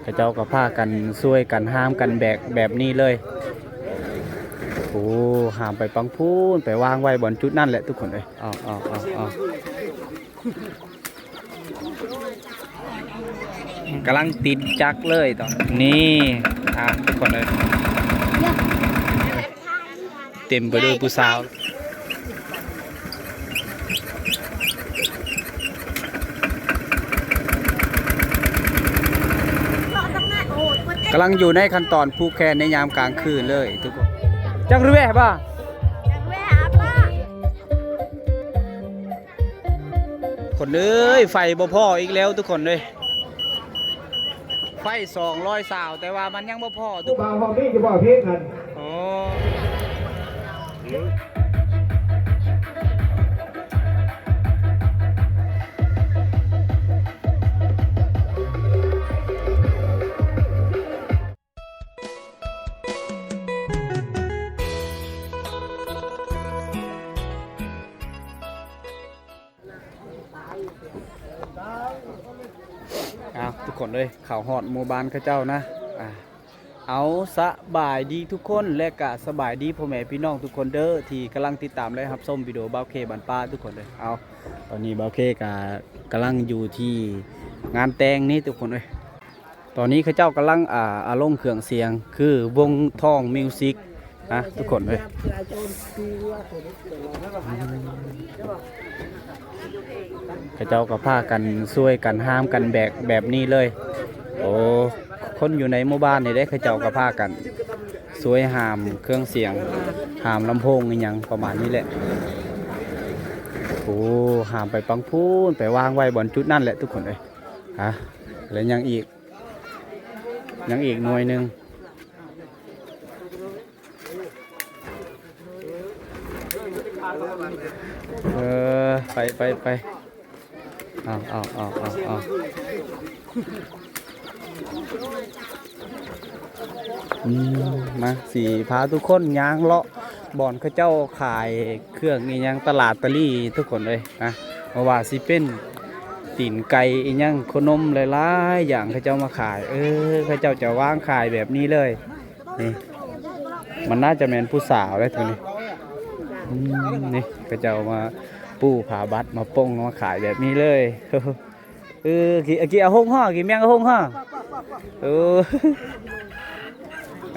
ເຂົາເຈົ້າກໍພາກັນຊ່ວຍກັນຫາມກັນແບກແບບນີ້ເລີຍ. ໂອ້ ຫາມໄປຝັ່ງພຸ້ນ ໄປວາງໄວ້ບ່ອນຈຸດນັ້ນແຫຼະທຸກຄົນເອີຍ. ເອົາ ເອົາ ເອົາ ເອົາ ກຳລັງຕິດຈັກເລີຍຕອນນີ້ ອ່າ ທຸກຄົນເອີຍ. ເຕັມໄປດ້ວຍຜູ້ສາວ ກຳລັງຢູ່ໃນຂັ້ນຕອນຜູກແຂນໃນຍາມກາງຄືນເລີຍທຸກຄົນ. ຈັກເວບາ ຄົນເອີຍ ໄຟບໍ່ພໍອີກແລ້ວທຸກຄົນເອີຍ. ໄຟສອງຮ້ອຍຊາວ ແຕ່ວ່າມັນຍັງບໍ່ພໍທຸກຄົນ. ບ່າວຮອບນີ້ຈະບໍ່ເພງຫັ້ນ. ໂອ້ ອ້າວ ທຸກຄົນເອີຍ ເຂົ້າຮອດໝູ່ບ້ານເຂົາເຈົ້ານະ. ອາ ເອົາ ສະບາຍດີທຸກຄົນ ແລະກະສະບາຍດີພໍ່ແມ່ພີ່ນ້ອງທຸກຄົນເດີ ທີ່ກຳລັງຕິດຕາມ ແລະ ຮັບຊົມວິດີໂອບ່າວເຄບ້ານປ່າທຸກຄົນເດີ. ເອົາ ຕອນນີ້ບ່າວເຄກະກຳລັງຢູ່ທີ່ງານແຕ່ງນີ້ທຸກຄົນເອີຍ. ຕອນນີ້ເຂົາເຈົ້າກຳລັງ ອ່າ ອາລົງເຄື່ອງສຽງ ຄືວົງທອງມິວສິກນະທຸກຄົນເອີຍ. ເຂົາເຈົ້າກໍພາກັນຊ່ວຍກັນຫາມກັນແບກແບບນີ້ເລີຍ. ໂອ້ ຄົນຢູ່ໃນໝູ່ບ້ານນີ້ເດ້ ເຂົາເຈົ້າກໍພາກັນຊ່ວຍຫາມເຄື່ອງສຽງ ຫາມລຳໂພງອີ່ຫຍັງປະມານນີ້ແຫຼະ. ໂອ້ ຫາມໄປຝັ່ງພຸ້ນ ໄປວາງໄວ້ບ່ອນຈຸດນັ້ນແຫຼະທຸກຄົນເອີຍ. ອ່າ ແລະຍັງອີກ ຍັງອີກໜ່ວຍໜຶ່ງ. ເອີ ໄປ ໄປ ໄປ. ເອົາ ເອົາ ເອົາ ເອົາ ເອົາ. ອືມ ມາ ຊິພາທຸກຄົນຍ່າງເລາະບ່ອນເຂົາເຈົ້າຂາຍເຄື່ອງອີ່ຫຍັງ ຕະຫຼາດຕະລີທຸກຄົນເອີຍນະ. ບໍ່ວ່າຊິເປັນຕີນໄກ່ອີ່ຫຍັງ ໂຄນົມ ຫຼາຍໆຢ່າງເຂົາເຈົ້າມາຂາຍ. ເອີ ເຂົາເຈົ້າຈະວາງຂາຍແບບນີ້ເລີຍ. ນີ້ ມັນໜ້າຈະແມ່ນຜູ້ສາວເດ້ໂຕນີ້. ອືມ ນີ້ ເຂົາເຈົ້າມາປູຜ້າບັດ ມາປົງ ມາຂາຍແບບນີ້ເລີຍ. ເອີ ກີ ກີ ອາຫົງຫໍ ກີ ແມງອາຫົງຫໍ. ເອີ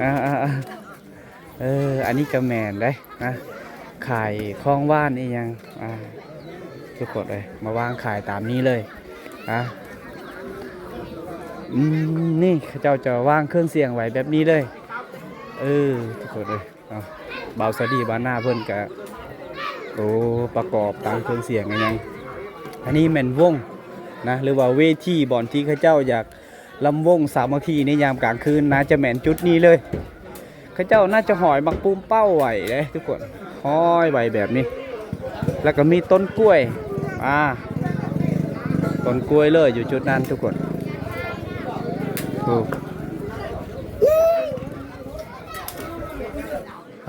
ອ່າ ອ່າ ອ່າ ເອີ ອັນນີ້ກໍແມ່ນເດ້ນະ ຂາຍຂອງຫວານອີ່ຫຍັງ ອ່າ ທຸກຄົນເອີຍ ມາວາງຂາຍຕາມນີ້ເລີຍ. ອ່າ ອືມ ນີ້ເຂົາເຈົ້າຈະວາງເຄື່ອງສຽງໄວ້ແບບນີ້ເລີຍ. ເອີ ທຸກຄົນເອີຍ ເອົາ ບ່າວສາດີບ້ານນາເພິ່ນກະ ໂອ້ ປະກອບຕັ້ງເຄື່ອງສຽງອີ່ຫຍັງ. ອັນນີ້ແມ່ນວົງນະ ຫຼືວ່າເວທີ ບ່ອນທີ່ເຂົາເຈົ້າຢາກລຳວົງສາມັກຄີໃນຍາມກາງຄືນ ໜ້າຈະແມ່ນຈຸດນີ້ເລີຍ. ເຂົາເຈົ້າໜ້າຈະຫອຍໝາກປູມເປົ້າໄວ້ເດ້ທຸກຄົນ ຫອຍໄວ້ແບບນີ້ ແລ້ວກໍມີຕົ້ນກ້ວຍ ອ່າ ຕົ້ນກ້ວຍເລີຍຢູ່ຈຸດນັ້ນທຸກຄົນ. ໂອ້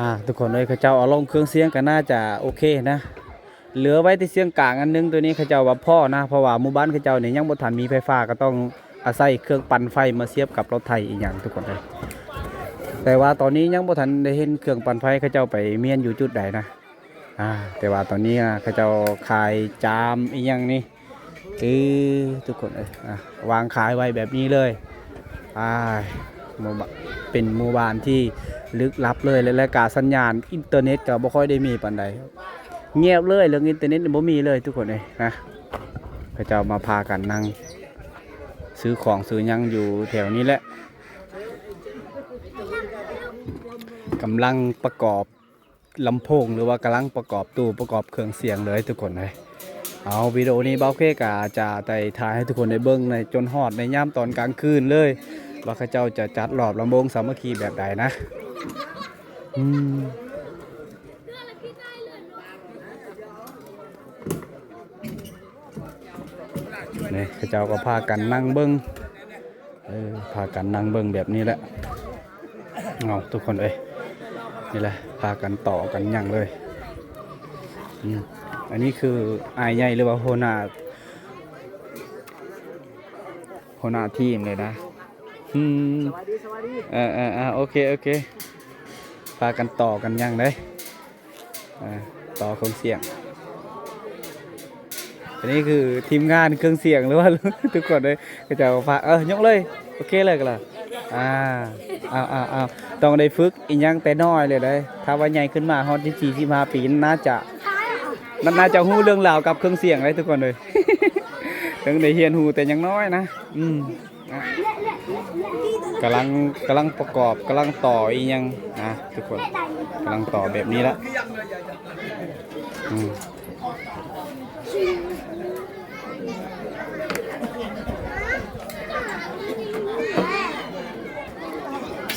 ອ່າ ທຸກຄົນເອີຍ ເຂົາເຈົ້າເອົາລົງເຄື່ອງສຽງກໍໜ້າຈະໂອເຄນະ. ເຫຼືອໄວ້ແຕ່ສຽງກາງອັນໜຶ່ງ ໂຕນີ້ເຂົາເຈົ້າວ່າພໍນະ ເພາະວ່າໝູ່ບ້ານເຂົາເຈົ້ານີ້ຍັງບໍ່ທັນມີໄຟຟ້າ ກໍຕ້ອງອາໄສເຄື່ອງປັ່ນໄຟມາສຽບກັບລົດໄຖອີ່ຫຍັງທຸກຄົນເອີຍ. ແຕ່ວ່າຕອນນີ້ຍັງບໍ່ທັນໄດ້ເຫັນເຄື່ອງປັ່ນໄຟເຂົາເຈົ້າໄປມ້ຽນຢູ່ຈຸດໃດນະ. ອ່າ ແຕ່ວ່າຕອນນີ້ ອ່າ ເຂົາເຈົ້າຂາຍຈາມອີ່ຫຍັງນີ້ ເອີ ທຸກຄົນເອີຍ ອ່າ ວາງຂາຍໄວ້ແບບນີ້ເລີຍ. ອ່າ ໝູ່ບ້ານ ເປັນໝູ່ບ້ານທີ່ລຶກລັບເລີຍ ແລະ ແລະກະສັນຍານອິນເຕີເນັດກໍບໍ່ຄ່ອຍໄດ້ມີປານໃດ ງຽບເລີຍ. ເລື່ອງອິນເຕີເນັດນີ້ບໍ່ມີເລີຍທຸກຄົນເອີຍນະ. ເຂົາເຈົ້າມາພາກັນນັ່ງຊື້ຂອງຊື້ຫຍັງຢູ່ແຖວນີ້ແຫຼະ ກຳລັງປະກອບ ລຳໂພງ ຫຼືວ່າກຳລັງປະກອບຕູ້ ປະກອບເຄື່ອງສຽງເລີຍທຸກຄົນເອີຍ. ເອົາ ວິດີໂອນີ້ບ່າວເຄກະຈະໄດ້ຖ່າຍໃຫ້ທຸກຄົນໄດ້ເບິ່ງໃນ ຈົນຮອດໃນຍາມຕອນກາງຄືນເລີຍ ວ່າເຂົາເຈົ້າຈະຈັດລອບລຳວົງສາມັກຄີແບບໃດນະ. ອືມ ນີ້ເຂົາເຈົ້າກໍພາກັນນັ່ງເບິ່ງ ເອີ ພາກັນນັ່ງເບິ່ງແບບນີ້ແຫຼະ. ເອົາ ທຸກຄົນເອີຍ ນີ້ແຫຼະ ພາກັນຕໍ່ກັນຫຍັງເລີຍ. ອືມ ອັນນີ້ຄືອ້າຍໃຫຍ່ ຫຼືວ່າຫົວໜ້າ ຫົວໜ້າທີມເລີຍນະ. ອືມ ສະບາຍດີ ສະບາຍດີ ເອີໆ ໂອເຄ ໂອເຄ ພາກັນຕໍ່ກັນຫຍັງເດ້ ອ່າ ຕໍ່ເຄື່ອງສຽງ. ອັນນີ້ຄືທີມງານເຄື່ອງສຽງ ຫຼືວ່າ ທຸກຄົນເອີຍ ເຂົາເຈົ້າພາ ເອີ ຍົກເລີຍ ໂອເຄເລີຍກໍລະ ອ່າ ເອົາໆໆ ຕ້ອງໄດ້ຝຶກອີ່ຫຍັງແຕ່ນ້ອຍເລີຍເດ້ ຖ້າວ່າໃຫຍ່ຂຶ້ນມາຮອດສິບສີ່ ສິບຫ້າປີ ໜ້າຈະ ໜ້າ ໜ້າຈະຮູ້ເລື່ອງລາວກັບເຄື່ອງສຽງເດ້ ທຸກຄົນເອີຍ ຕ້ອງໄດ້ຮຽນຮູ້ແຕ່ຍັງນ້ອຍນະ ອືມ. ກຳລັງ ກຳລັງປະກອບ ກຳລັງຕໍ່ອີ່ຫຍັງນະທຸກຄົນ ກຳລັງຕໍ່ແບບນີ້ລະ ອືມ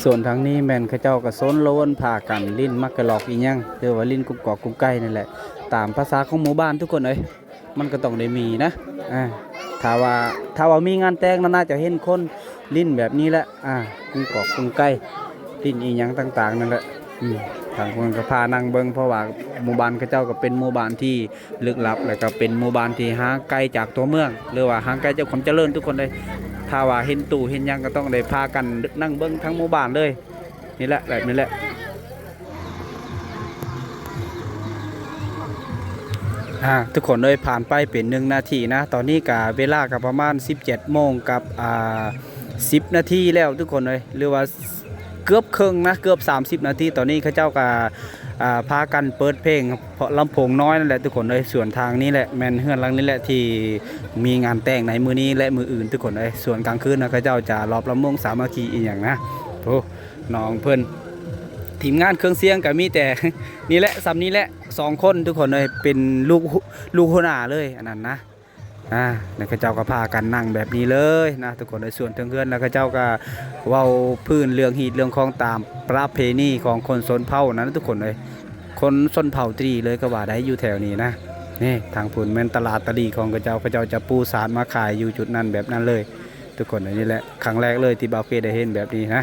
ສ່ວນທາງນີ້ແມ່ນເຂົາເຈົ້າກໍຊົນລະວົນພາກັນຫຼິ້ນໝາກກະລອກອີ່ຫຍັງ ຫຼືວ່າຫຼິ້ນກຸ້ງກອກກຸ້ງໄກ່ນັ້ນແຫຼະ ຕາມພາສາຂອງໝູ່ບ້ານທຸກຄົນເອີຍ. ມັນກໍຕ້ອງໄດ້ມີນະ ອ່າ ຖ້າວ່າ ຖ້າວ່າມີງານແຕ່ງ ໜ້າຈະເຫັນຄົນຫຼິ້ນແບບນີ້ແຫຼະ ອ່າ ກຸ້ງກອກກຸ້ງໄກ່ ຫຼິ້ນອີ່ຫຍັງຕ່າງໆນັ້ນແຫຼະ ອືມ ທາງເພິ່ນກໍພານັ່ງເບິ່ງ ເພາະວ່າໝູ່ບ້ານເຂົາເຈົ້າກໍເປັນໝູ່ບ້ານທີ່ລຶກລັບ ແລ້ວກໍເປັນໝູ່ບ້ານທີ່ຫ່າງໄກຈາກຕົວເມືອງ ຫຼືວ່າຫ່າງໄກຈາກຄວາມຈະເລີນທຸກຄົນເອີຍ ຖ້າວ່າເຫັນຕູ້ເຫັນຫຍັງ ກໍຕ້ອງໄດ້ພາກັນນັ່ງເບິ່ງທັງໝູ່ບ້ານເລີຍ. ນີ້ແຫຼະ ແບບນີ້ແຫຼະ ອ່າ ທຸກຄົນເອີຍ ຜ່ານໄປເປັນໜຶ່ງນາທີນະ ຕອນນີ້ກະເວລາກະປະມານສິບເຈັດໂມງກັບ ອ່າ ສິບນາທີແລ້ວທຸກຄົນເອີຍ ຫຼືວ່າເກືອບເຄິ່ງນະ ເກືອບສາມສິບນາທີ ຕອນນີ້ເຂົາເຈົ້າກະ ອ່າ ພາກັນເປີດເພງ ເພາະລຳໂພງນ້ອຍນັ້ນແຫຼະທຸກຄົນເອີຍ ສ່ວນທາງນີ້ແຫຼະ ແມ່ນເຮືອນຫຼັງນີ້ແຫຼະທີ່ມີງານແຕ່ງໃນມື້ນີ້ ແລະ ມື້ອື່ນທຸກຄົນເອີຍ ສ່ວນກາງຄືນນະ ເຂົາເຈົ້າຈະລອບລຳວົງສາມັກຄີອີ່ຫຍັງນະ ໂອ້ ນ້ອງເພິ່ນ ທີມງານເຄື່ອງສຽງກໍມີແຕ່ນີ້ແຫຼະ ສ່ຳນີ້ແຫຼະ ສອງຄົນທຸກຄົນເອີຍ ເປັນລູກ ລູກຫົວໜ້າເລີຍ ອັນນັ້ນນະ ອ່າ ແລ້ວເຂົາເຈົ້າກໍພາກັນນັ່ງແບບນີ້ເລີຍນະ ທຸກຄົນເອີຍ ສ່ວນເທິງເຮືອນ ແລ້ວເຂົາເຈົ້າກໍເວົ້າພື້ນເລື່ອງຮີດເລື່ອງຄອງຕາມປະເພນີຂອງຄົນຊົນເຜົ່ານັ້ນ ທຸກຄົນເອີຍ ຄົນຊົນເຜົ່າຕະຫຼີ່ເລີຍກໍວ່າໄດ້ຢູ່ແຖວນີ້ນະ ນີ້ ທາງພຸ້ນແມ່ນຕະຫຼາດຕະຫຼີ່ຂອງເຂົາເຈົ້າ ເຂົາເຈົ້າຈະປູສາດມາຂາຍຢູ່ຈຸດນັ້ນແບບນັ້ນເລີຍ ທຸກຄົນເອີຍ ນີ້ແຫຼະ ຄັ້ງແລກເລີຍທີ່ບ່າວເຄໄດ້ເຫັນແບບນີ້ນະ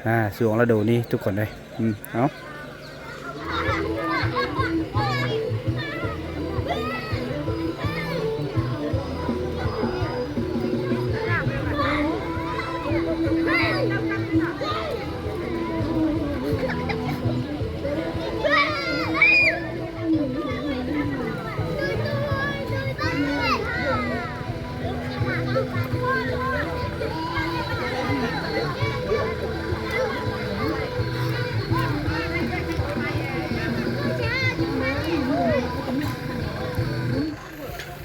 ອ່າ ຊ່ວງລະດູນີ້ທຸກຄົນເອີຍ ອືມ ເອົາ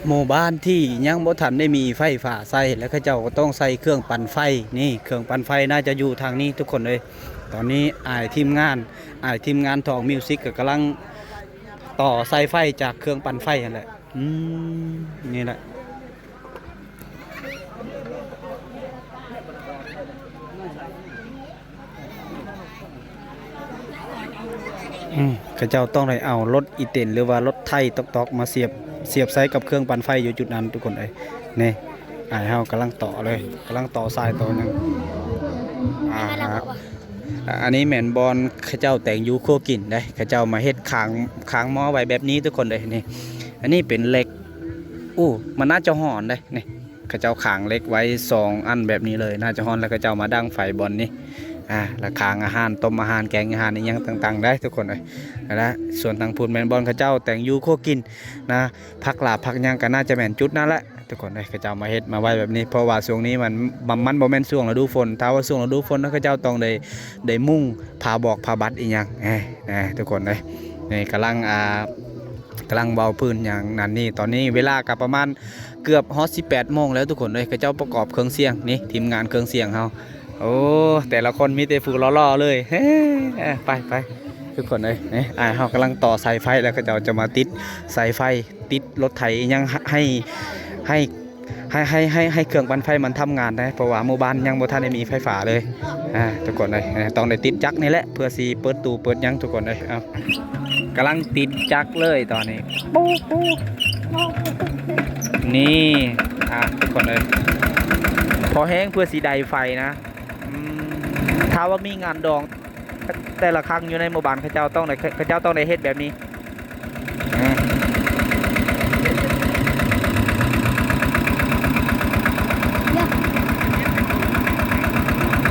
ໝູ່ບ້ານທີ່ຍັງບໍ່ທັນໄດ້ມີໄຟຟ້າໃຊ້ ແລ້ວເຂົາເຈົ້າກໍຕ້ອງໃຊ້ເຄື່ອງປັ່ນໄຟ ນີ້ ເຄື່ອງປັ່ນໄຟໜ້າຈະຢູ່ທາງນີ້ທຸກຄົນເອີຍ. ຕອນນີ້ອ້າຍທີມງານ ອ້າຍທີມງານທອງມິວສິກກໍກຳລັງຕໍ່ສາຍໄຟຈາກເຄື່ອງປັ່ນໄຟຫັ້ນແຫຼະ. ອືມ ນີ້ແຫຼະ ອືມ ເຂົາເຈົ້າຕ້ອງໄດ້ເອົາລົດອີເຕັນ ຫຼືວ່າລົດໄຖຕອກໆ ມາສຽບ ສຽບໃສ່ກັບເຄື່ອງປັ່ນໄຟຢູ່ຈຸດນັ້ນທຸກຄົນເອີຍ. ນີ້ ອ້າຍເຮົາກຳລັງຕໍ່ເລີຍ ກຳລັງຕໍ່ສາຍຕໍ່ຫຍັງ ອ່າ ອັນນີ້ແມ່ນບ່ອນເຂົາເຈົ້າແຕ່ງຢູ່ຄົວກິນເດ້ ເຂົາເຈົ້າມາເຮັດຄາງ ຄາງໝໍ້ໄວ້ແບບນີ້ທຸກຄົນເອີຍ. ນີ້ ອັນນີ້ເປັນເຫຼັກ ໂອ້ ມັນໜ້າຈະຮ້ອນເດ້ ນີ້ ເຂົາເຈົ້າຄາງເຫຼັກໄວ້ສອງອັນແບບນີ້ເລີຍ ໜ້າຈະຮ້ອນ ແລ້ວເຂົາເຈົ້າມາດັງໄຟບ່ອນນີ້ ອ່າ ແລ້ວຄາງອາຫານ ຕົ້ມອາຫານ ແກງອາຫານ ອີ່ຫຍັງຕ່າງໆ ໄດ້ທຸກຄົນເອີຍ. ຫັ້ນແຫຼະ ສ່ວນທາງພຸ້ນແມ່ນບ່ອນເຂົາເຈົ້າແຕ່ງຢູ່ຄົວກິນນະ ຜັກລາບຜັກຫຍັງກໍໜ້າຈະແມ່ນຈຸດນັ້ນແຫຼະ ທຸກຄົນເອີຍ. ເຂົາເຈົ້າມາເຮັດມາໄວ້ແບບນີ້ ເພາະວ່າຊ່ວງນີ້ມັນ ມັນ ມັນບໍ່ແມ່ນຊ່ວງລະດູຝົນ ຖ້າວ່າຊ່ວງລະດູຝົນນະ ເຂົາເຈົ້າຕ້ອງໄດ້ ໄດ້ມຸງຜ້າບອກຜ້າບັດອີ່ຫຍັງ ເອີ ເອີ ທຸກຄົນເອີຍ. ນີ້ກຳລັງ ອ່າ ກຳລັງເວົ້າພື້ນຫຍັງນັ້ນນີ້ ຕອນນີ້ເວລາກໍປະມານເກືອບຮອດສິບແປດໂມງແລ້ວທຸກຄົນເອີຍ. ເຂົາເຈົ້າປະກອບເຄື່ອງສຽງ ນີ້ທີມງານເຄື່ອງສຽງເຮົາ ໂອ້ ແຕ່ລະຄົນມີແຕ່ຜູ້ຫຼໍ່ໆ ເລີຍ ເອີ ໄປໆ ທຸກຄົນເອີຍ. ນີ້ ອ້າຍເຮົາກຳລັງຕໍ່ສາຍໄຟ ແລ້ວເຂົາເຈົ້າຈະມາຕິດສາຍໄຟ ຕິດລົດໄຖອີ່ຫຍັງ ໃຫ້ ໃຫ້ ໃຫ້ ໃຫ້ ໃຫ້ ໃຫ້ເຄື່ອງປັ່ນໄຟມັນທຳງານໄດ້ ເພາະວ່າໝູ່ບ້ານຍັງບໍ່ທັນໄດ້ມີໄຟຟ້າເລີຍ ອ່າ ທຸກຄົນເອີຍ. ຕ້ອງໄດ້ຕິດຈັກນີ້ແຫຼະ ເພື່ອຊິເປີດຕູ້ເປີດຫຍັງ ທຸກຄົນເອີຍ. ເອົາ ກຳລັງຕິດຈັກເລີຍຕອນນີ້ ປູ ປູ ນີ້ ອ່າ ທຸກຄົນເອີຍ ພໍແຮງເພື່ອຊິໄດ້ໄຟນະ. ອືມ ຖ້າວ່າມີງານດອງ ແຕ່ລະຄັ້ງຢູ່ໃນໝູ່ບ້ານ ເຂົາເຈົ້າຕ້ອງໄດ້ ເຂົາເຈົ້າຕ້ອງໄດ້ເຮັດແບບນີ້. ອືມ ເອີ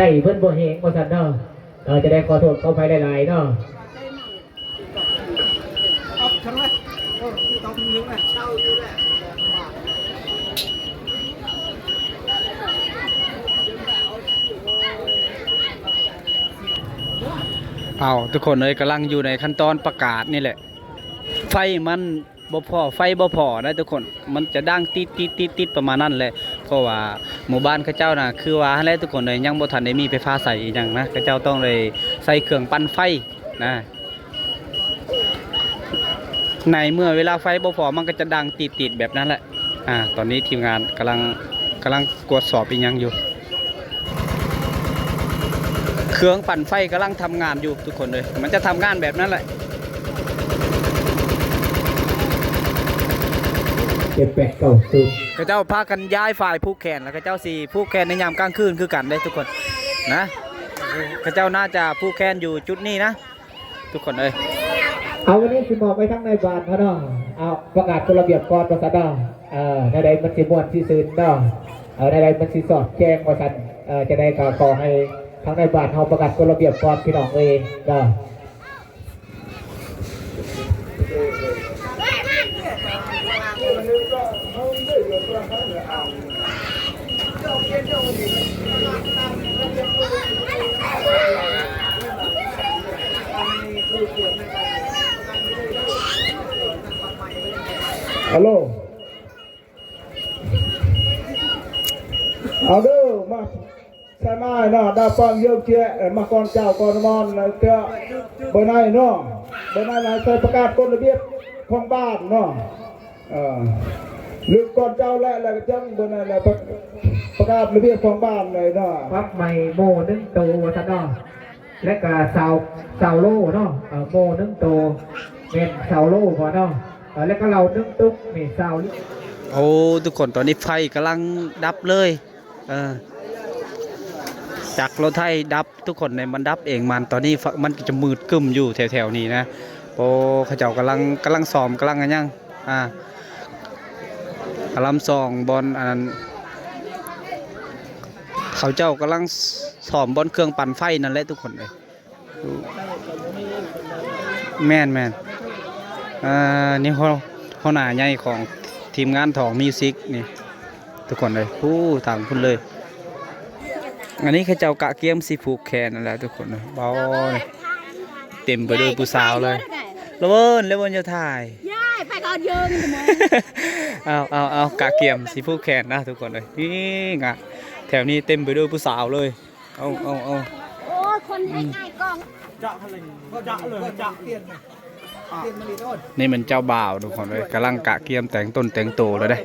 ດ້ເພິ່ນບໍ່ແຮງວ່າຊັ້ນເນາະ. ເອີ ຈະໄດ້ຂໍໂທດຂໍອະໄພຫຼາຍໆເນາະ. ເອົາ ທຸກຄົນເອີຍ ກຳລັງຢູ່ໃນຂັ້ນຕອນປະກາດນີ້ແຫຼະ. ໄຟມັນບໍ່ພໍ ໄຟບໍ່ພໍນະທຸກຄົນ ມັນຈະດັງຕິດໆໆໆ ປະມານນັ້ນແຫຼະ. ເພາະວ່າໝູ່ບ້ານເຂົາເຈົ້ານະ ຄືວ່າຫັ້ນແຫຼະທຸກຄົນເອີຍ ຍັງບໍ່ທັນໄດ້ມີໄຟຟ້າໃຊ້ອີ່ຫຍັງນະ ເຂົາເຈົ້າຕ້ອງໄດ້ໃຊ້ເຄື່ອງປັ່ນໄຟນະ. ໃນເມື່ອເວລາໄຟບໍ່ພໍ ມັນກໍຈະດັງຕິດໆແບບນັ້ນແຫຼະ. ອາ ຕອນນີ້ທີມງານກຳລັງ ກຳລັງກວດສອບອີ່ຫຍັງຢູ່. ເຄື່ອງປັ່ນໄຟກຳລັງທຳງານຢູ່ທຸກຄົນເອີຍ ມັນຈະທຳງານແບບນັ້ນແຫຼະ. ເຈັດ ແປດ ເກົ້າ ສູນ ເຂົາເຈົ້າພາກັນຍ້າຍຝ້າຍຜູກແຂນ ແລ້ວເຂົາເຈົ້າຊິຜູກແຂນໃນຍາມກາງຄືນຄືກັນເດ້ທຸກຄົນນະ. ເຂົາເຈົ້າໜ້າຈະຜູກແຂນຢູ່ຈຸດນີ້ນະ ທຸກຄົນເອີຍ. ເອົາ ວັນນີ້ຊິມອບໄປທາງນາຍບ້ານເຮົາເນາະ. ເອົາ ປະກາດກົດລະບຽບກ່ອນວ່າຊັ້ນເນາະ. ເອີ ແນວໃດມັນຊິມ່ວນຊິຊື່ນເນາະ ເອີ ແນວໃດມັນຊິສອດແຈ້ງວ່າຊັ້ນ. ເອີ ຈັ່ງໃດກໍຂໍໃຫ້ທາງນາຍບ້ານເຮົາປະກາດກົດລະບຽບກ່ອນ ພີ່ນ້ອງເອີຍເນາະ. ຮາໂລ ເອົາເດີ ມາ ສະມາຍເນາະ ດາວປອງເຢີມເຈຍ ເອີ ມາກ່ອນເຈົ້າກ່ອນມອນເທື່ອ ເບີໃນເນາະ ເບີໃນນະ ໃສ່ປະກາດກົດລະບຽບຂອງບ້ານເນາະ. ເອີ ລືມກ່ອນເຈົ້າແຫຼະ ແລ້ວກໍຈັ່ງເບີໃນແລ້ວ ປະ ປະກາດລະບຽບຂອງບ້ານເລີຍເນາະ. ປັບໃໝ່ໂມໜຶ່ງໂຕວ່າຊັ້ນເນາະ ແລ້ວກໍເສົາ ເສົາໂລເນາະ. ເອີ ໂມໜຶ່ງໂຕແມ່ນເສົາໂລບໍ່ເນາະ. ເອີ ແລ້ວກໍເຫຼົ້າໜຶ່ງຕຸກນີ້ເສົາ. ໂອ້ ທຸກຄົນ ຕອນນີ້ໄຟກຳລັງດັບເລີຍ. ເອີ ຈັກລົດໄຖດັບ ທຸກຄົນເອີຍ ມັນດັບເອງມັນ. ຕອນນີ້ ຟ- ມັນຈະມືດກຶ້ມຢູ່ແຖວໆນີ້ນະ. ປ ໂອ້ ເຂົາເຈົ້າກຳລັງ ກຳລັງຊ້ອມ ກຳລັງອັນຫຍັງ ອ່າ ກຳລັງຊ້ອມບ່ອນອັນນັ້ນ ເຂົາເຈົ້າກຳລັງຊ້ອມບ່ອນເຄື່ອງປັ່ນໄຟນັ້ນແຫຼະທຸກຄົນເອີຍ. ແມ່ນໆ ອ່າ ນີ້ຫົວ ຫົວໜ້າໃຫຍ່ຂອງທີມງານທອງມິວສິກນີ້ ທຸກຄົນເອີຍ ຜູ້ທາງພຸ້ນເລີຍ. ອັນນີ້ເຂົາເຈົ້າກະກຽມຊິຜູກແຂນນັ້ນແຫຼະທຸກຄົນເອີຍ. ເບົາ ເຕັມໄປດ້ວຍຜູ້ສາວເລີຍ. ລະເວີນ ລະເວີນ ຢ່າຖ່າຍ ຍາຍ ໄປກ່ອນເຢິງ. ເອົາ ເອົາ ເອົາ ກະກຽມຊິຜູກແຂນນະທຸກຄົນເອີຍ. ນີ້ງະ ແຖວນີ້ເຕັມໄປດ້ວຍຜູ້ສາວເລີຍ. ເອົາ ເອົາ ເອົາ ໂອ້ຍ ຄົນໃຫ້ງ່າຍກ່ອງ. ນີ້ແມ່ນເຈົ້າບ່າວທຸກຄົນເອີຍ ກຳລັງກະກຽມແຕ່ງຕົນແຕ່ງໂຕແລ້ວເດ້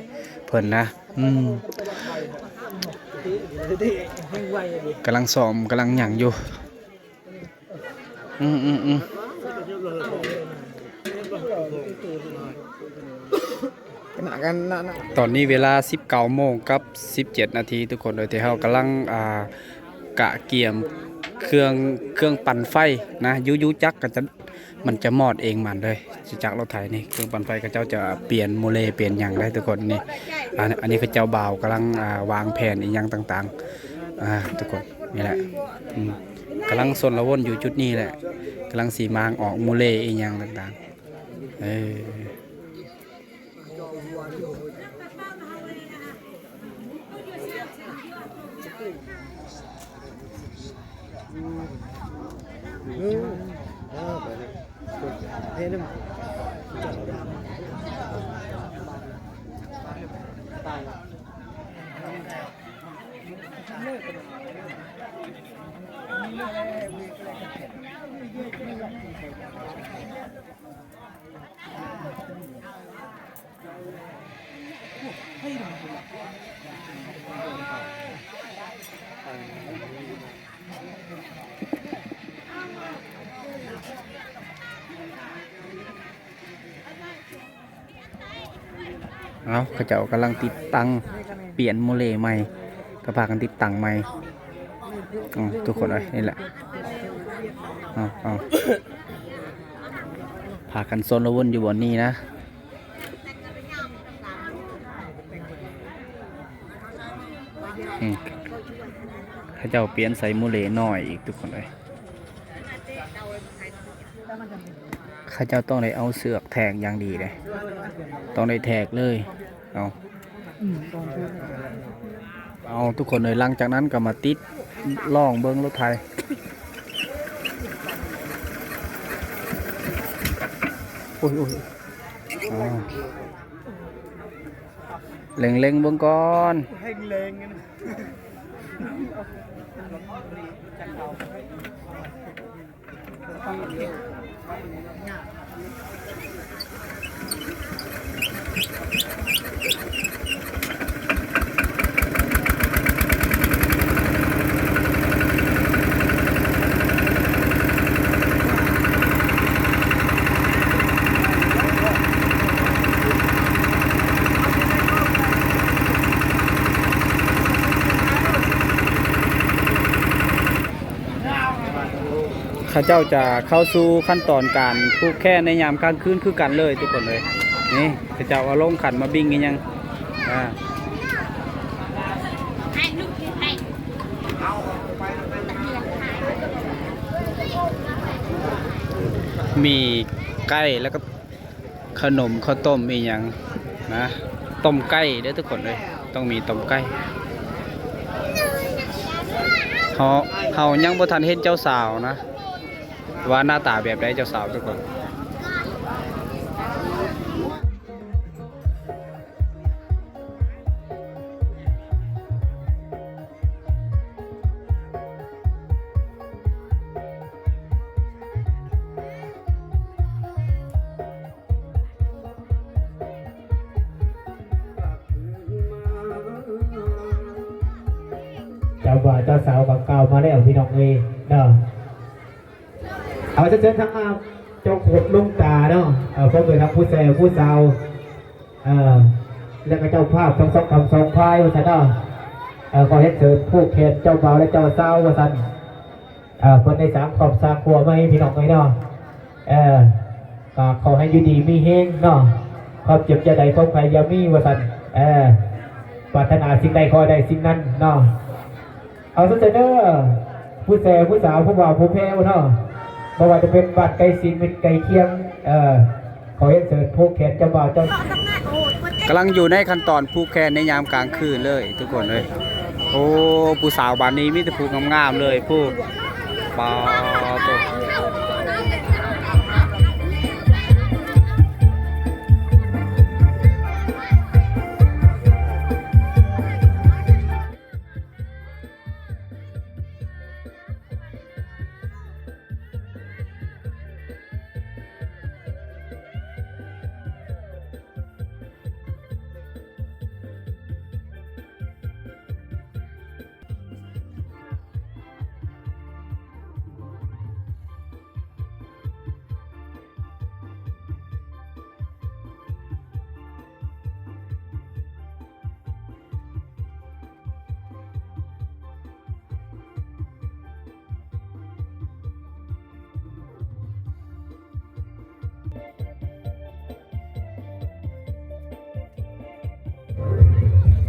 ເພິ່ນນະ. ອືມ ກຳລັງຊ້ອມ ກຳລັງຫຍັງຢູ່. ອືມ ອືມ ອືມ ຕອນນີ້ເວລາສິບເກົ້າໂມງກັບສິບເຈັດນາທີທຸກຄົນເອີຍ ທີ່ເຮົາກຳລັງ ອ່າ ກະກຽມເຄື່ອງ ເຄື່ອງປັ່ນໄຟນະ. ຢູ່ ຢູ່ຈັກກະຈະ ມັນຈະມອດເອງມັນເລີຍ ຈາກລົດໄຖນີ້. ເຄື່ອງປັ່ນໄຟເຂົາເຈົ້າຈະປ່ຽນໂມເລປ່ຽນຫຍັງໄດ້ທຸກຄົນນີ້. ອັນ ອັນນີ້ເຂົາເຈົ້າບ່າວກຳລັງ ອ່າ ວາງແຜນອີ່ຫຍັງຕ່າງໆ ອ່າ ທຸກຄົນ ນີ້ແຫຼະ. ອືມ ກຳລັງຊົນລະວົນຢູ່ຈຸດນີ້ແຫຼະ ກຳລັງຊິມ້າງອອກໂມເລອີ່ຫຍັງຕ່າງໆ ເອີ. ເອົາ ເຂົາເຈົ້າກຳລັງຕິດຕັ້ງ ປ່ຽນໂມເລໃໝ່ ກໍພາກັນຕິດຕັ້ງໃໝ່. ອືມ ທຸກຄົນເອີຍ ນີ້ແຫຼະ. ເອົາ ເອົາ ພາກັນຊົນລະວົນຢູ່ບ່ອນນີ້ນະ. ອືມ ເຂົາເຈົ້າປ່ຽນໃສ່ໂມເລນ້ອຍອີກ ທຸກຄົນເອີຍ. ເຂົາເຈົ້າຕ້ອງໄດ້ເອົາເຊືອກແທກຢ່າງດີເດ້ ຕ້ອງໄດ້ແທກເລີຍ. ເອົາ ເອົາ ທຸກຄົນເອີຍ ຫຼັງຈາກນັ້ນກໍມາຕິດ ລອງເບິ່ງລົດໄຖ. ໂອ້ຍ ໂອ້ຍ ເລັງໆເບິ່ງກ່ອນ. ເຂົາເຈົ້າຈະເຂົ້າສູ່ຂັ້ນຕອນການຜູກແຂນໃນຍາມກາງຄືນຄືກັນເລີຍທຸກຄົນເລີຍ. ນີ້ເຂົາເຈົ້າເອົາລົງຂັນມາບິງອີ່ຫຍັງ ອ່າ ມີໄກ່ ແລ້ວກໍ ຂະໜົມ ເຂົ້າຕົ້ມອີ່ຫຍັງນະ ຕົ້ມໄກ່ເດີ້ທຸກຄົນເອີຍ ຕ້ອງມີຕົ້ມໄກ່. ເຮົາ ເຮົາຍັງບໍ່ທັນເຫັນເຈົ້າສາວນະ ວ່າໜ້າຕາແບບໃດເຈົ້າສາວທຸກຄົນ. ເຈົ້າບ່າວເຈົ້າສາວກໍກ່າວມາແລ້ວ ພີ່ນ້ອງເອີຍເນາະ. ເອົາ ເຊີນທາງ ອ່າ ເຈົ້າຄົນລຸງຕາເນາະ ເອີ ພ້ອມດ້ວຍທັງຜູ້ແຊຜູ້ສາວ ເອີ ແລ້ວກໍເຈົ້າພາບທັງສອງຄຳສອງຝ່າຍວ່າຊັ້ນເນາະ. ເອີ ຂໍຮຽນເຊີນຜູກແຂນເຈົ້າບ່າວ ແລະ ເຈົ້າສາວວ່າຊັ້ນ. ເອີ ເພິ່ນໄດ້ສ້າງຄອບສ້າງຄົວໃໝ່ ພີ່ນ້ອງເອີຍເນາະ. ເອີ ກໍຂໍໃຫ້ຢູ່ດີມີແຮງເນາະ, ຄວາມເຈັບຢ່າໄດ້ ຄວາມໄຂ້ຢ່າມີ ວ່າຊັ້ນ. ເອີ ປາດຖະໜາສິ່ງໃດ ຂໍໃຫ້ໄດ້ສິ່ງນັ້ນເນາະ. ເອົາຊັ້ນເດີ ຜູ້ແຊຜູ້ສາວ ຜູ້ບ່າວຜູ້ແພ້ວເນາະ, ບໍ່ວ່າຈະເປັນບ້ານໃກ້ຊິດມິດໃກ້ຄຽງ ເອີ ຂໍຮຽນເຊີນຜູກແຂນເຈົ້າບ່າວເຈົ້າ. ກຳລັງຢູ່ໃນຂັ້ນຕອນຜູກແຂນໃນຍາມກາງຄືນເລີຍທຸກຄົນເອີຍ. ໂອ້ ຜູ້ສາວບ້ານນີ້ມີແຕ່ຜູ້ງາມໆເລີຍ ຜູ້ ປາໂຕ.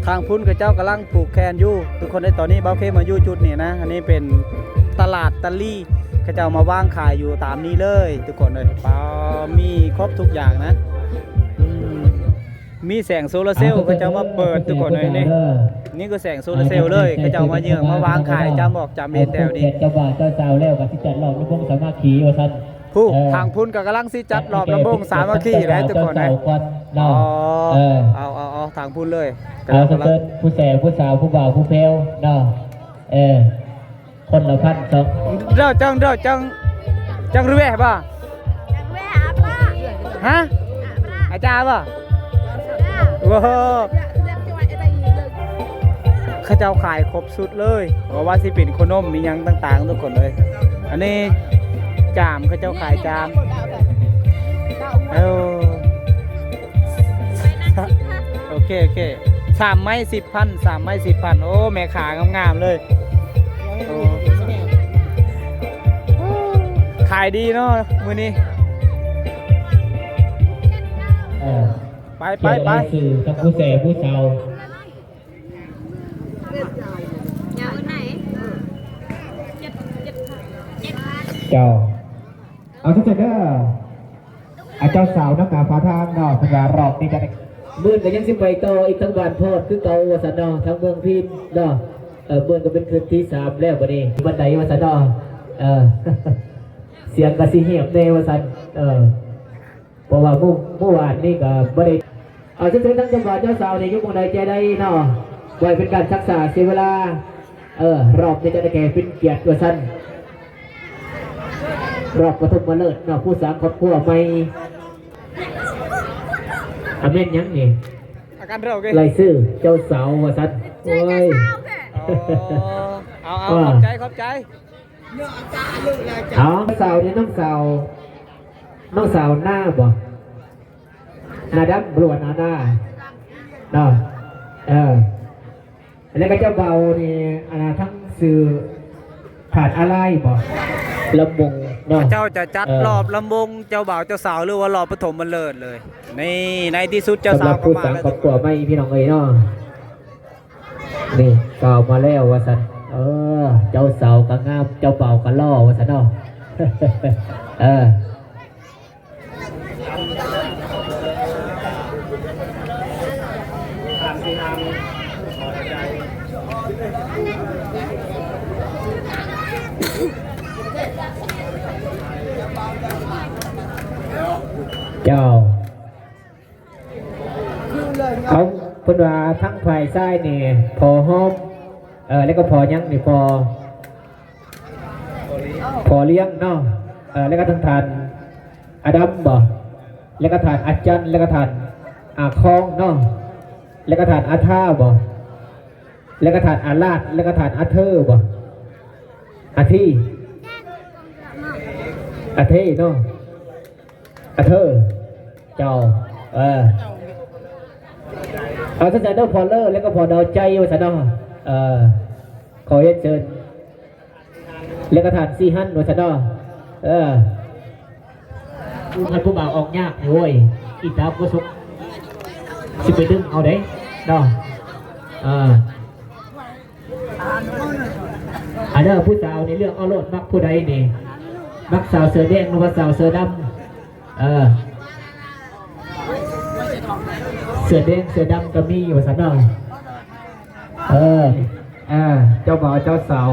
ທາງພຸ້ນເຂົາເຈົ້າກຳລັງຜູກແຂນຢູ່ທຸກຄົນເອີຍ. ຕອນນີ້ບ່າວເຄມາຢູ່ຈຸດນີ້ນະ, ອັນນີ້ເປັນຕະຫຼາດຕາລີ, ເຂົາເຈົ້າມາວາງຂາຍຢູ່ຕາມນີ້ເລີຍທຸກຄົນເອີຍ. ປາ ມີຄົບທຸກຢ່າງນະ. ອືມ ມີແສງໂຊລາເຊວ ເຂົາເຈົ້າມາເປີດທຸກຄົນເອີຍ. ນີ້ ນີ້ຄືແສງໂຊລາເຊວເລີຍ, ເຂົາເຈົ້າມາເຍືອງມາວາງຂາຍຈຳອອກຈຳເອນແຖວນີ້. ເຈົ້າບ່າວເຈົ້າສາວແລ້ວກໍຊິຈັດລອບລຳວົງສາມັກຄີວ່າຊັ້ນ. ຜູ້ ເອີ ທາງພຸ້ນກໍກຳລັງຊິຈັດລອບລຳວົງສາມັກຄີແຫຼະທຸກຄົນເອີຍ. ເອີ ເອົາ ເອົາ ເອົາ ທາງພຸ້ນເລີຍ. ເອົາ ກຳລັງ ເຊີນຜູ້ແຊຜູ້ສາວ ຜູ້ບ່າວຜູ້ແພ້ວເນາະ. ເອີ ຄົນລະພັນສອງ ເດີ ຈັງ ເດີ ຈັງ ຈັງເຣແວະບໍ່? ຮະ? ອາຈານບໍ່? ໂອ້ໂຫ ເຂົາເຈົ້າຂາຍຄົບຊຸດເລີຍ, ບໍ່ວ່າຊິເປັນໂຄນົມອີ່ຫຍັງຕ່າງໆ ທຸກຄົນເອີຍ. ອັນນີ້ຈາມ, ເຂົາເຈົ້າຂາຍຈາມ. ເອີ ໂອເຄ ໂອເຄ. ສາມໄມ້ສິບພັນ ສາມໄມ້ສິບພັນ. ໂອ້ ແມ່ຄ້າງາມໆເລີຍ. ໂອ້ ຂາຍດີເນາະມື້ນີ້. ເອີ ໄປ ໄປ ໄປ ຊື່ທັງຜູ້ແຊຜູ້ສາວ. ເຈົ້າ ເອົາຊັ້ນເດີ. ອາ ເຈົ້າສາວນຳໜ້າພາທາງເນາະ, ເພິ່ນວ່າຮອບນີ້ຈະໄດ້ ມື້ອື່ນກໍຍັງຊິໄປຕໍ່ອີກທາງບ້ານໂພດຄືເກົ່າວ່າຊັ້ນເນາະ, ທາງເມືອງພີນເນາະ. ເອີ ມື້ອື່ນກໍເປັນຄືນທີສາມແລ້ວບັດນີ້, ບັນໄດວ່າຊັ້ນເນາະ. ເອີ ສຽງກໍຊິຫຽບແດ່ວ່າຊັ້ນ. ເອີ ເພາະວ່າມື້ ມື້ວານນີ້ກໍບໍ່ໄດ້ ເອົາ ເຊີນທາງເຈົ້າບ່າວເຈົ້າສາວນີ້ຢູ່ໝ່ອງໃດແຈໃດເນາະ, ບໍ່ໃຫ້ເປັນການຊັກຊ້າເສຍເວລາ. ເອີ ຮອບນີ້ຈະໄດ້ແກ່ເປັນກຽດວ່າຊັ້ນ, ຮອບປະຖົມມະເລີກເນາະ, ຜູ້ສ້າງຄອບຄົວໃໝ່. ອາ ແມ່ນຫຍັງນີ້? ອາການເຮົາເກ ລາຍຊື່ເຈົ້າສາວວ່າຊັ້ນ. ໂອ້ຍ ເຈົ້າສາວແທ້. ອໍ ເອົາ ເອົາ ເອີ ຂອບໃຈ ຂອບໃຈ. ເອົາ ສາວນີ້ ນ້ອງສາວ ນ້ອງສາວໜ້າບໍ່? ໜ້າດຳ ຫຼືວ່າໜ້າ ໜ້າເນາະ. ເອີ ແລ້ວກໍເຈົ້າບ່າວນີ້ ອັນນ່າ ທັງຊື່ຖາດອາລາຍບໍ່? ລຳວົງເນາະ. ເຈົ້າຈະຈັດ ເອີ ຮອບລຳວົງເຈົ້າບ່າວເຈົ້າສາວ ຫຼືວ່າຮອບປະຖົມມະເລີກເລີຍ. ນີ້ ໃນທີ່ສຸດເຈົ້າສາວກໍມາແລ້ວ. ສຳລັບຜູ້ສ້າງຄອບຄົວໃໝ່ ພີ່ນ້ອງເອີຍເນາະ. ນີ້ ສາວມາແລ້ວວ່າຊັ້ນ. ເອີ ເຈົ້າສາວກໍງາມ ເຈົ້າບ່າວກໍຫຼໍ່ວ່າຊັ້ນເນາະ. ເອີ ເຈົ້າ. ເຂົາ ເພິ່ນວ່າທາງຝ່າຍຊ້າຍນີ້ ພໍ່ຫອມ ເອີ ແລ້ວກໍພໍ່ຫຍັງນີ້ ພໍ່ ພໍ່ລ້ຽງເນາະ. ເອີ ແລ້ວກໍທາງທ່ານອາດຳບໍ່? ແລ້ວກໍທ່ານອາຈັນ ແລ້ວກໍທ່ານອາຄອງເນາະ. ແລ້ວກໍທ່ານອາທາບໍ່? ແລ້ວກໍທ່ານອາລາດ ແລ້ວກໍທ່ານອາເທີບໍ່? ອາທີ ອາເທເນາະ. ອາເທີ ເຈົ້າ ເອີ ເອົາຊັ້ນເດີ ພໍ່ເລີ ແລ້ວກໍພໍ່ດາວໃຈວ່າຊັ້ນເນາະ. ເອີ ຂໍຮຽນເຊີນ ແລ້ວກໍທ່ານສີຫັນວ່າຊັ້ນເນາະ. ເອີ ຜູ້ ຄັນຜູ້ບ່າວອອກຍາກນີ້ ໂອ້ຍ ອີຕາບໍ່ສົກ ຊິໄປດຶງເອົາເດ້ເນາະ. ເອີ ອັນເດີ ຜູ້ສາວນີ້ເລືອກເອົາໂລດ ມັກຜູ້ໃດນີ້ ມັກສາວເສື້ອແດງ ຫຼືວ່າສາວເສື້ອດຳ? ເອີ ເສື້ອແດງເສື້ອດຳກໍມີວ່າຊັ້ນເນາະ. ເອີ ອ່າ ເຈົ້າບ່າວເຈົ້າສາວ.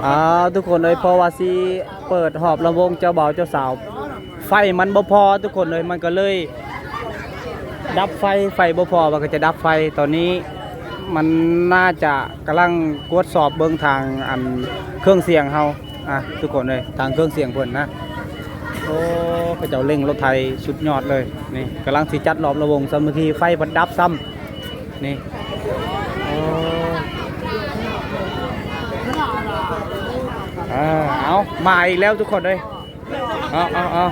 ອ້າວ ທຸກຄົນເອີຍ ເພາະວ່າຊິເປີດຮອບລຳວົງເຈົ້າບ່າວເຈົ້າສາວ ໄຟມັນບໍ່ພໍທຸກຄົນເອີຍ ມັນກໍເລີຍດັບໄຟ ໄຟບໍ່ພໍ ມັນກໍຈະດັບໄຟ. ຕອນນີ້ມັນໜ້າຈະກຳລັງກວດສອບເບິ່ງທາງອັນເຄື່ອງສຽງເຮົາ ອ່ະ ທຸກຄົນເອີຍ ທາງເຄື່ອງສຽງເພິ່ນນະ. ໂອ້ ເຂົາເຈົ້າເລັ່ງລົດໄຖສຸດຍອດເລີຍ. ນີ້ກຳລັງຊິຈັດຮອບລຳວົງ ສາມັກຄີໄຟພັດດັບຊ້ຳ ນີ້. ໂອ້ ເອີ ເອົາ ມາອີກແລ້ວທຸກຄົນເອີຍ. ເອົາ ເອົາ ເອົາ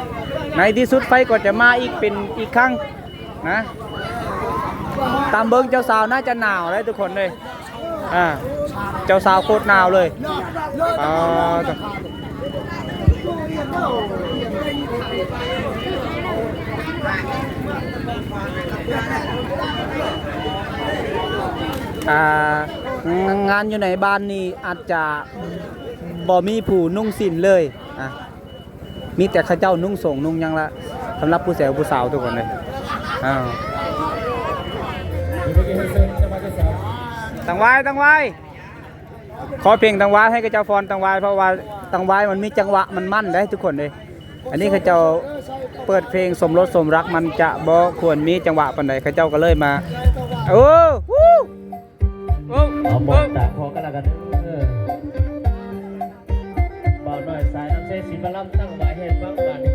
ໃນທີ່ສຸດໄຟກໍຈະມາອີກເປັນອີກຄັ້ງນະ. ຕາມເບິ່ງເຈົ້າສາວໜ້າຈະໜາວເດ້ທຸກຄົນເອີຍ. ອ່າ ເຈົ້າສາວໂຄດໜາວເລີຍ. ອ່າ ອ່າ ງານຢູ່ໃນບ້ານນີ້ອາດຈະບໍ່ມີຜູ້ນຸ່ງສິ້ນເລີຍ ອ່າ. ມີແຕ່ເຂົາເຈົ້ານຸ່ງສົງນຸ່ງຫຍັງລະ ສຳລັບຜູ້ແສວຜູ້ສາວທຸກຄົນເລີຍ. ອ້າວ ຕັງວາຍ ຕັງວາຍ ຂໍເພງຕັງວາຍ ໃຫ້ເຂົາເຈົ້າຟ້ອນຕັງວາຍ ເພາະວ່າຕັງວາຍມັນມີຈັງຫວະ ມັນໝັ້ນເດ້ທຸກຄົນເດ້. ອັນນີ້ເຂົາເຈົ້າເປີດເພງສົມລົດສົມລັກ ມັນຈະບໍ່ຄວນມີຈັງຫວະປານໃດ ເຂົາເຈົ້າກໍເລີຍມາ ໂອ້ ວູ້ ເອົາ ເອົາ ເອົາ ບອກຕາພໍກັນລະກັນເດີ. ບ່າວນ້ອຍສາຍນ້ຳໃສຊິມາລຳຕັ້ງວາຍໃຫ້ຟັງບາດນີ້.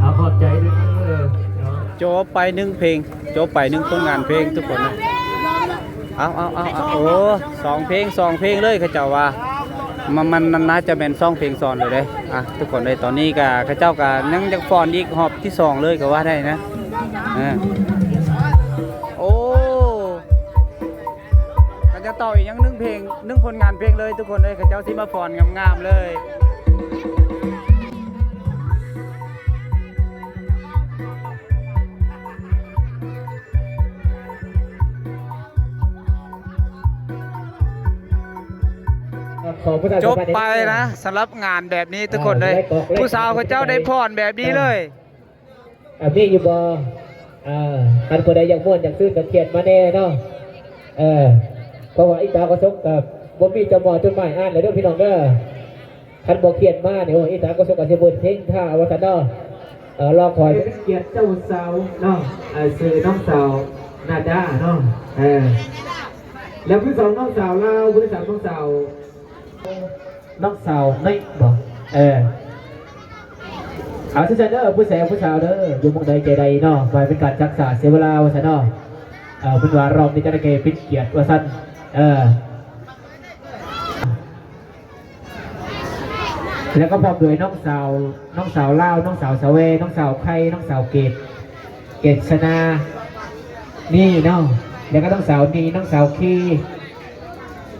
ເອົາ ຂອບໃຈເດີເນາະ. ຈົບໄປໜຶ່ງເພງ ຈົບໄປໜຶ່ງຜົນງານເພງທຸກຄົນນະ. ເອົາ ເອົາ ເອົາ ເອົາ ໂອ້ ສອງເພງ ສອງເພງເລີຍ ເຂົາເຈົ້າວ່າ ມັນ ມັນ ມັນໜ້າຈະແມ່ນສອງເພງຊ້ອນເລີຍເດ້. ອ່ະ ທຸກຄົນເອີຍ ຕອນນີ້ກະ ເຂົາເຈົ້າກະຍັງຢາກຟ້ອນອີກຮອບທີສອງເລີຍກໍວ່າໄດ້ນະ. ເອີ ໂອ້ ເຂົາເຈົ້າຕໍ່ອີກຍັງໜຶ່ງເພງ ໜຶ່ງຜົນງານເພງເລີຍ ທຸກຄົນເອີຍ ເຂົາເຈົ້າຊິມາຟ້ອນງາມໆເລີຍ. ຂໍປະຊາສຳພັນ ຈົບໄປນະ ສຳລັບງານແບບນີ້ທຸກຄົນເລີຍ. ເອີ ຜູ້ສາວເຂົາເຈົ້າໄດ້ຟ້ອນແບບນີ້ເລີຍ. ເອີ ມີຢູ່ບໍ່? ເອີ ຄັນຜູ້ໃດຢາກມ່ວນຢາກຊື່ນກໍຂຽນມາແດ່ເນາະ. ເອີ ເພາະວ່າອີຕາກະສົກກໍບໍ່ມີເຈົ້າໝໍ້ຈົດໝາຍອ່ານແລ້ວເດີພີ່ນ້ອງເດີ. ຄັນບໍ່ຂຽນມານີ້ ໂອ້ຍ ອີຕາກະສົກກໍຊິເປີດເພງຖ້າວ່າຊັ້ນເນາະ. ເອີ ລໍຄອຍ ເປັນກຽດເຈົ້າສາວເນາະ ເອີ ຊື່ນ້ອງສາວນາດາເນາະ. ເອີ ແລ້ວຜູ້ສອງ ນ້ອງສາວລາວ ຜູ້ທີ່ສາມ ນ້ອງສາວ ນ້ອງສາວນ້ອຍບໍ? ເອີ ເອົາຊັ້ນເດີ ຜູ້ແສຜູ້ສາວເດີ ຢູ່ໝ່ອງໃດໃຈໃດເນາະ ບໍ່ໃຫ້ເປັນການຊັກຊ້າເສຍເວລາວ່າຊັ້ນເນາະ. ເອີ ເພິ່ນວ່າລອບນີ້ຈະໄດ້ເປັນກຽດວ່າຊັ້ນ. ເອີ ແລ້ວກໍພ້ອມດ້ວຍນ້ອງສາວ ນ້ອງສາວລາວ ນ້ອງສາວສະແວ ນ້ອງສາວໄຂ່ ນ້ອງສາວເກດ ເກດຊະນາ ນີ້ເນາະ ແລ້ວກໍນ້ອງສາວນີ ນ້ອງສາວຄີ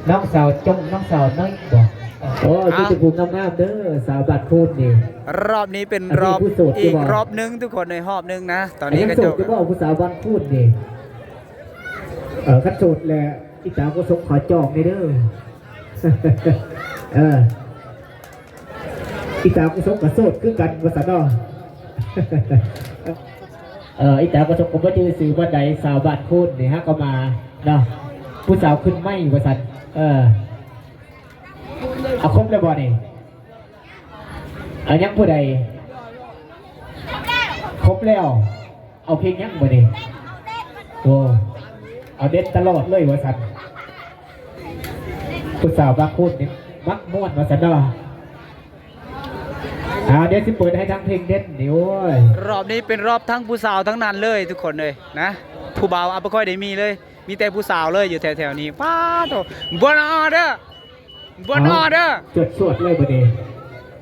ນ້ອງສາວຈົງ ນ້ອງສາວນ້ອຍບໍ? ໂອ້ ມີແຕ່ຜູ້ງາມໆເດີ ສາວບ້ານຄູນນີ້. ຮອບນີ້ເປັນຮອບ ອັນນີ້ຜູ້ໂສດ ອີກຮອບໜຶ່ງທຸກຄົນ ໃນຮອບໜຶ່ງນະ ຕອນນີ້ ຍັງໂສດຢູ່ບໍຜູ້ສາວບ້ານຄູນນີ້? ເອີ ຄັນໂສດແລ້ວ ອີຕາກໍສົ່ງຂໍຈອງແດ່ເດີ. ເອີ ອີຕາກໍສົກກໍໂສດຄືກັນວ່າຊັ້ນເນາະ. ເອີ ອີຕາກໍສົກກໍບໍ່ຈື່ຊື່ບ້ານໃດ ສາວບ້ານຄູນນີ້ຫາກໍມາເນາະ ຜູ້ສາວຂຶ້ນໃໝ່ວ່າຊັ້ນ. ເອີ ເອົາຄົບແລ້ວບໍ່ນີ້? ເອົາຍັງຜູ້ໃດ? ຄົບແລ້ວ. ເອົາເພງຫຍັງບັດນີ້? ໂອ້ ເອົາເດັດຕະຫຼອດເລີຍວ່າຊັ້ນ. ຜູ້ສາວບາງຄົນນີ້ມັກມ່ວນວ່າຊັ້ນເນາະ. ອ່າ ດຽວຊິເປີດໃຫ້ທາງເພງເດັ່ນນີ້. ໂອ້ຍ ຮອບນີ້ເປັນຮອບທັງຜູ້ສາວທັງນັ້ນເລີຍທຸກຄົນເອີຍນະ. ຜູ້ບ່າວ ອາ ບໍ່ຄ່ອຍໄດ້ມີເລີຍ ມີແຕ່ຜູ້ສາວເລີຍຢູ່ແຖວໆນີ້. ປາດໂທ້ ບໍ່ນອເດີ ບໍ່ນອເດີ ຈົດສວດເລີຍບັດນີ້.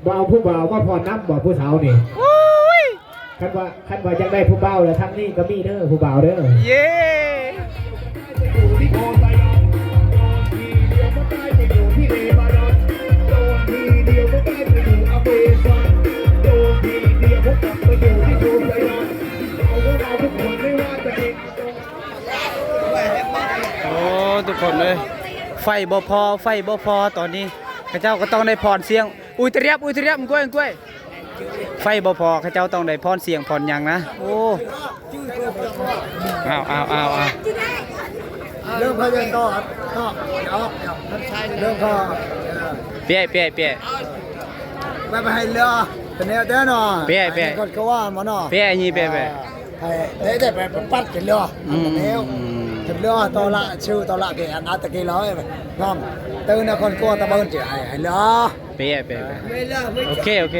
ບໍ່ເອົາຜູ້ບ່າວມາຟ້ອນນຳບໍ່ ຜູ້ສາວນີ້? ໂອ້ຍ ຄັນວ່າ ຄັນວ່າຢາກໄດ້ຜູ້ບ່າວແລ້ວ ທາງນີ້ກໍມີເດີ ຜູ້ບ່າວເດີ. ເຢ້ ໂອ້ ທຸກຄົນເອີຍ ໄຟບໍ່ພໍ ໄຟບໍ່ພໍ ຕອນນີ້ເຂົາເຈົ້າກໍຕ້ອງໄດ້ຜ່ອນສຽງ. ອຸ້ຍ ຕະຣຽບ ອຸ້ຍ ຕະຣຽບ ກ້ວຍ ກ້ວຍ ໄຟບໍ່ພໍ ເຂົາເຈົ້າຕ້ອງໄດ້ຜ່ອນສຽງຜ່ອນຫຍັງນະ. ໂອ້ ອ້າວ ອ້າວ ອ້າວ ອ້າວ ເລີ່ມເຂົາຈະຕໍ່ ຕໍ່ ເລີ່ມເຂົາ ເອີ ເປະ ເປະ ເປະ ໄປ ໄປໃຫ້ເຫຼືອ ເປັນແນວແຕ່ເນາະ ເປະ ເປະ ໃຫ້ກ່ອນ ຄືວ່າໝໍເນາະ ເປະ ອັນນີ້ເປະ ເປະ ໃຫ້ໄດ້ ໄດ້ໄປປັດກັນເລີຍ ອືມ ອັນແນວ ອືມ ເປັນເລື່ອງຕໍ່ລະ ຊື່ຕໍ່ລະ ແກ່ອັນອັດຕະກີ້ເລີຍ ນ້ອງ ຕື່ນນະຄອນກົວຕະເບີນ ຈະໃຫ້ ໃຫ້ເລືອ ເປະ ເປະ ເປະ ໂອເຄ ໂອເຄ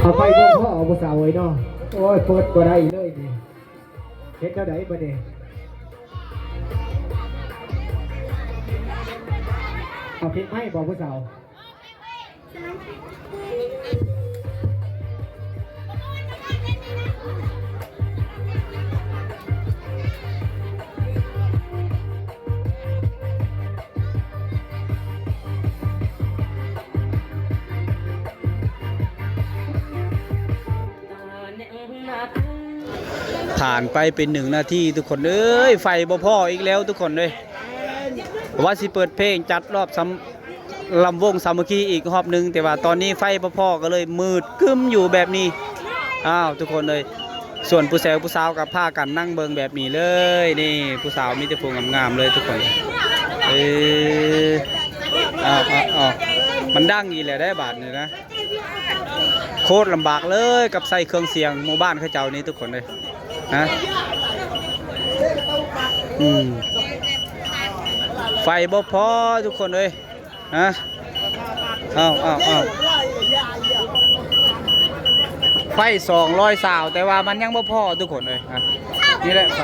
ເອົາໄປບໍ່ພໍ ເອົາຜູ້ສາວເອີຍເນາະ. ໂອ້ຍ ເປີດບໍ່ໄດ້ເລີຍນີ້ ເຮັດແນວໃດບັດນີ້? ເອົາເພງໃໝ່ບໍ່ຜູ້ສາວ? ຜ່ານໄປເປັນໜຶ່ງນາທີ ທຸກຄົນເອີຍ ໄຟບໍ່ພໍອີກແລ້ວທຸກຄົນເອີຍ. ວ່າຊິເປີດເພງຈັດລອບສຳ ລຳວົງສາມັກຄີອີກຮອບໜຶ່ງ ແຕ່ວ່າຕອນນີ້ໄຟບໍ່ພໍ ກໍເລີຍມືດຄຶ້ມຢູ່ແບບນີ້. ອ້າວ ທຸກຄົນເອີຍ ສ່ວນຜູ້ແຊວຜູ້ສາວກໍພາກັນນັ່ງເບິ່ງແບບນີ້ເລີຍ. ນີ້ຜູ້ສາວມີແຕ່ຜູ້ງາມໆເລີຍທຸກຄົນ. ເອີ ອ້າວ ອ້າວ ອ້າວ ມັນດັງອີກແລ້ວເດ້ບາດນີ້ນະ. ໂຄດລຳບາກເລີຍກັບໃຊ້ເຄື່ອງສຽງໝູ່ບ້ານເຂົາເຈົ້ານີ້ທຸກຄົນເອີຍ ຮະ ອືມ ໄຟບໍ່ພໍທຸກຄົນເອີຍ ຮະ ເອົາ ເອົາ ເອົາ ໄຟສອງຮ້ອຍຊາວ ແຕ່ວ່າມັນຍັງບໍ່ພໍທຸກຄົນເອີຍ ຮະ ນີ້ແຫຼະໄຟ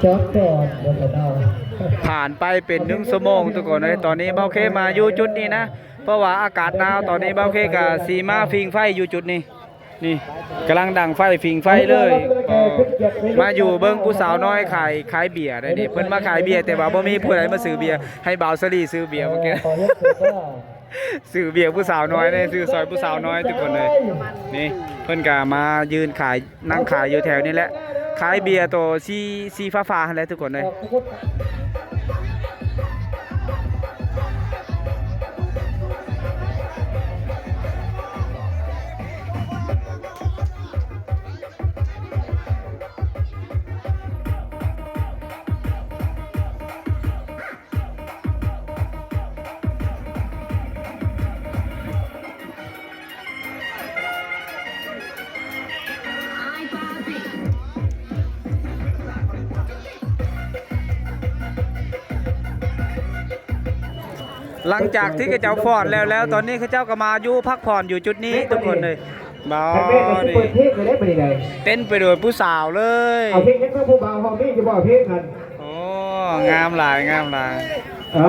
ຈອດກ່ອນ ບໍ່ທັນເອົາ ຜ່ານໄປເປັນໜຶ່ງຊົ່ວໂມງທຸກຄົນເອີຍ. ຕອນນີ້ບ່າວເຄມາຢູ່ຈຸດນີ້ນະ ເພາະວ່າອາກາດໜາວ. ຕອນນີ້ບ່າວເຄກໍຊິມາຜິງໄຟຢູ່ຈຸດນີ້ ນີ້ ກຳລັງດັງໄຟ ຜິງໄຟເລີຍ. ມາຢູ່ເບິ່ງຜູ້ສາວນ້ອຍຂາຍ ຂາຍເບຍໄດ໋ນີ້. ເພິ່ນມາຂາຍເບຍ ແຕ່ວ່າບໍ່ມີຜູ້ໃດມາຊື້ເບຍ ໃຫ້ບ່າວສາລີຊື້ເບຍເມື່ອກີ້. ຊື້ເບຍຜູ້ສາວນ້ອຍເດ້ ຊື້ຊ່ອຍຜູ້ສາວນ້ອຍທຸກຄົນເອີຍ. ນີ້ເພິ່ນກໍມາຢືນຂາຍ ນັ່ງຂາຍຢູ່ແຖວນີ້ແຫຼະ ຂາຍເບຍໂຕສີ ສີຟ້າໆຫັ້ນແຫຼະທຸກຄົນເອີຍ. ຫຼັງຈາກທີ່ເຂົາເຈົ້າຟ້ອນແລ້ວແລ້ວ ຕອນນີ້ເຂົາເຈົ້າກໍມາຢູ່ພັກຜ່ອນຢູ່ຈຸດນີ້ທຸກຄົນເລີຍ. ບໍ່ ຄັນແມ່ນກໍຊິເປີດເພງເລີຍເດ້ ມື້ນີ້ໄດ໋ ເຕັມໄປດ້ວຍຜູ້ສາວເລີຍ. ເອົາເພງຍັງ ຜູ້ບ່າວເຮົາມີຢູ່ບໍ່ເພງຫັ້ນ? ໂອ້ ງາມຫຼາຍ ງາມຫຼາຍ. ເອີ